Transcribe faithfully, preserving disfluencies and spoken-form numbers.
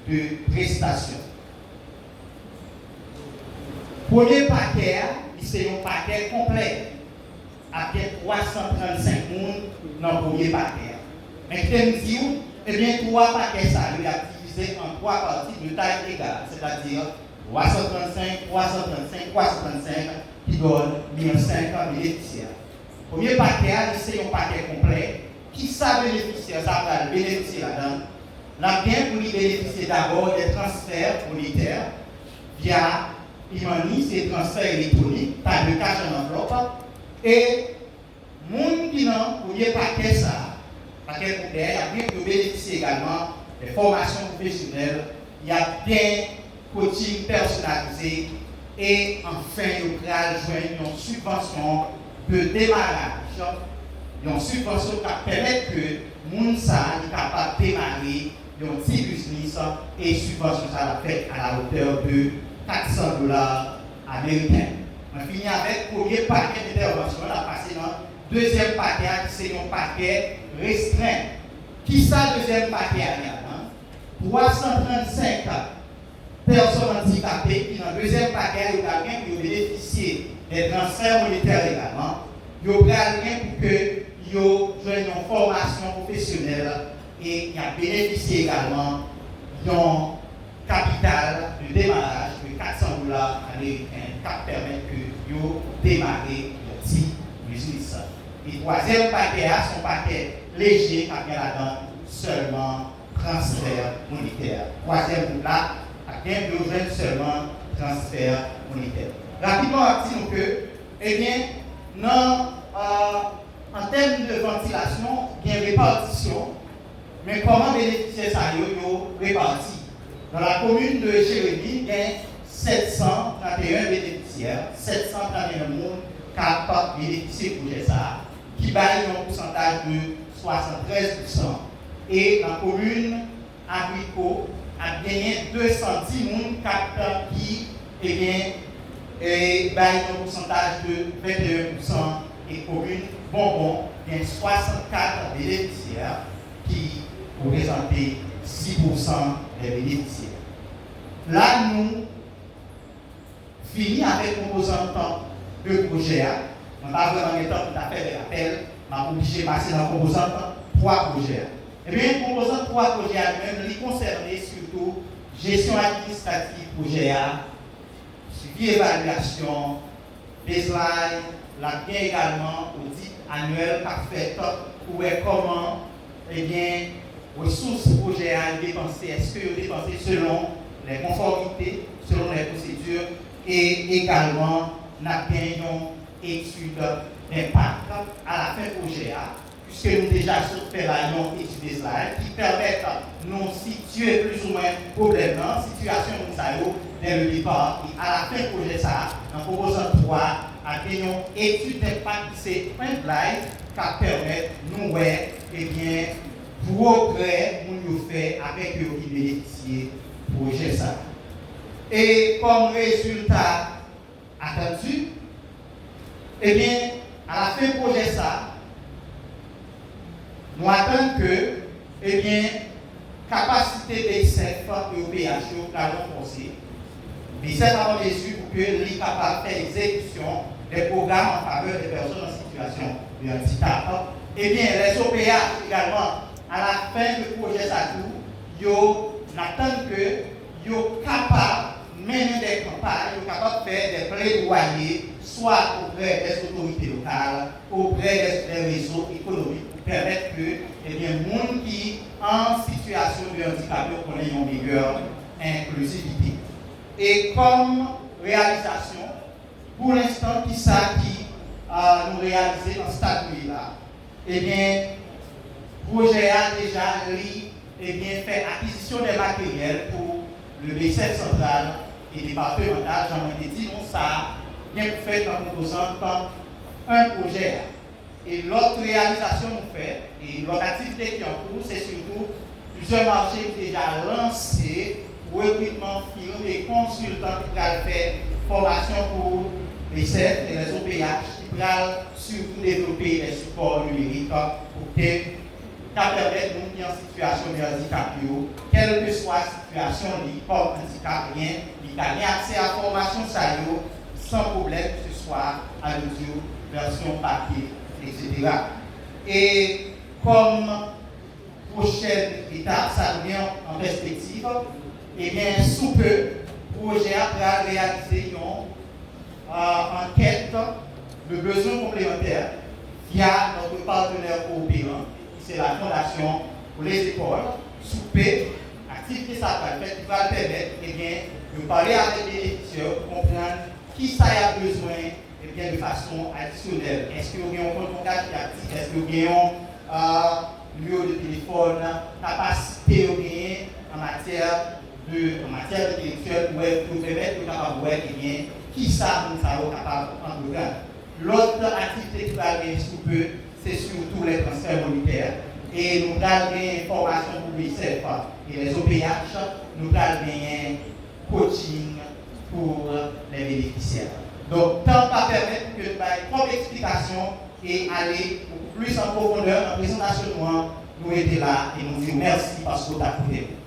de prestasyon. Premye pakè a, li se yon pakè konplè. Ap gen twa san trannsenk moun nan premye pakè a. Men kite m di w, ebyen, twa pakè sa yo, y ap divize an twa pati de tay egal, sètadi twa san trannsenk, twa san trannsenk, twa san trannsenk, ki donn mil senk benefisyè. Premye pakè a, li se yon pakè konplè. Kisa benefisyè sa pral benefisye ladan l? L ap gen pou li benefisye dabò de transfè monetè via e-money, se transfè elektwonik, pa de cash an anvlòp. E moun ki nan premye pakè sa a, pakè konplè a, y ap gen pou yo benefisye egalman de fòmasyon pwofesyonèl, y ap gen coaching pèsonalize, e anfen, yo pral jwenn yon sibvansyon de demaraj, yon sibvansyon k ap pèmèt ke moun sa a li kapab demare yon ti biznis, e sibvansyon sa a l ap fèt à la hauteur de kat san dola ameriken. Mwen fini avèk premye pakè entèvansyon an, n ap pase nan dezyèm pakè a, ki se yon pakè restren. Kisa dezyèm pakè a gen ladan l? Twa san trannsenk pèsòn andikape ki nan dezyèm pakè a, yo pral gen pou yo benefisye de transfè monetè egalman. Yo pral gen pou ke yo jwenn yon fòmasyon pwofesyonèl e y ap benefisye egalman yon kapital de demaraj de kat san dola ameriken k ap pèmèt ke yo demare yon ti biznis. E twazyèm pakè a, se yon pakè leje k ap gen ladan l sèlman transfè monetè. Twazyèm gwoup la ap gen pou yo jwenn sèlman transfè monetè. Rapidman, m ap di nou ke, ebyen, nan, euh, an tèm de vantilasyon, gen repatisyon, men kòman benefisyè sa yo, yo repati? Nan la komin de Jeremi, gen sèt san trannteyen benefisyè, sèt san trannteyen moun k ap benefisye pwojè sa a, ki bay yon pousantaj de swasanntrèz pousan. E nan komin Agriko, ap genyen de san dis moun k ap, ki, ebyen, e, bay yon pousantaj de venteyen pousan, e komin Bonbon gen swasannkat benefisyè ki reprezante sis pousan de benefisyè. La, nou fini avèk konpozant de pwojè a. Mwen pa vrèman gen tan pou m ta fè de rapèl, m ap oblije pase nan konpozant twa pwojè a. Ebyen, konpozant twa pwojè a li menm, li konsène sitou jesyon administrativ pwojè a, swivi evalyasyon, baseline, l ap gen egalman odit anyèl k ap fèt pou wè kòman, ebyen, resous pwojè a yo depanse, èske yo depanse selon lè konfòmite, selon lè pwosedi, e egalman, n ap gen yon etid denpak alafen pwojè a, piske nou deja sot fè la yon etid baseline ki pèmèt nou sitiye plizoumwen pwoblèm nan, sitiyasyon moun sa yo dè le depa, e alafen pwojè sa a, nan konpozant twa, ap gen yon etid denpak ki se trendline k ap pèmèt nou wè, ebyen, pwogrè moun yo fè avèk yo ki benefisye pwojè sa a. E kòm rezilta atandi, ebyen, alafen pwojè sa a, nou atann ke, ebyen, kapasite BASEF e OPH yo pral ranfòse. BASEF a pran mezi pou ke li kapab fè egzekisyon de pwogram an favè de pèsòn an sitiyasyon de andikap. Ebyen, les OPH egalman, alafen de pwojè sa tou, yo, n atann ke yo kapab mennen de kanpay, yo kapab fè de pledwaye, swa oprè de otorite lokal, oprè de, de rezo ekonomik, pou pèmèt ke, ebyen, moun ki an sitiyasyon de andikap yo konnen yon meyè enklizivite. E kòm reyalizasyon, pou lenstan, kisa ki, ah, nou reyalize nan stad nou ye la? Ebyen, pwojè a deja, li, ebyen, fè akizisyon de materyèl pou le BASEF santral e depatmantal, jan mwen te di nou, sa gen pou fèt nan konpozant en pwojè a. E lòt reyalizasyon nou fè, e lòt aktivite ki an kou, se sitou plizyè mache ki deja lanse pou rekritman firm e konsiltan ki pral fè fòmasyon pou BASEF e les OPH ki pral sitou devlope de sipò nimerik pou ke ka pèmèt moun ki an sitiyasyon de andikap yo, kèlkeswa sitiyasyon li kòm andikap, ebyen, li ka gen aksè a fòmasyon sa yo san pwoblèm, keseswa a lodyo, vèsyon papye, etsetera. E kòm pwochèn etap, sa nou gen an pèspektiv, ebyen, sou pe, pwojè a pral reyalize yon euh, enquête de besoins complémentaires via notre partenaire européen, qui c'est la Fondation pour les écoles, sou pe, aktivite sa pral fèt, ki pral pèmèt, ebyen, de pale avèk benefisyè yo pou konprann kisa y ap bezwen, ebyen, de fason adisyonèl. Èske yo gen yon kont kontak ki aktif? Èske yo gen yon euh, nimewo de telefòn, kapasite yo genyen an matyè de, an matyè entelektyèl pou wè, pou pèmèt yo kapab wè, ebyen, kisa moun sa yo kapab antreprann. Lòt aktivite ki pral gen sou pe, se sitou lè transfè monetè. E nou pral gen fòmasyon pou B S F e lè O P H, nou pral genyen coaching pou lè benefisyè. Donk, tan pa pèmèt pou ke nou bay twòp eksplikasyon e ale plis an pwofondè nan prezantasyon nou an, nou rete la e nou di w mèsi paske w t ap koute nou.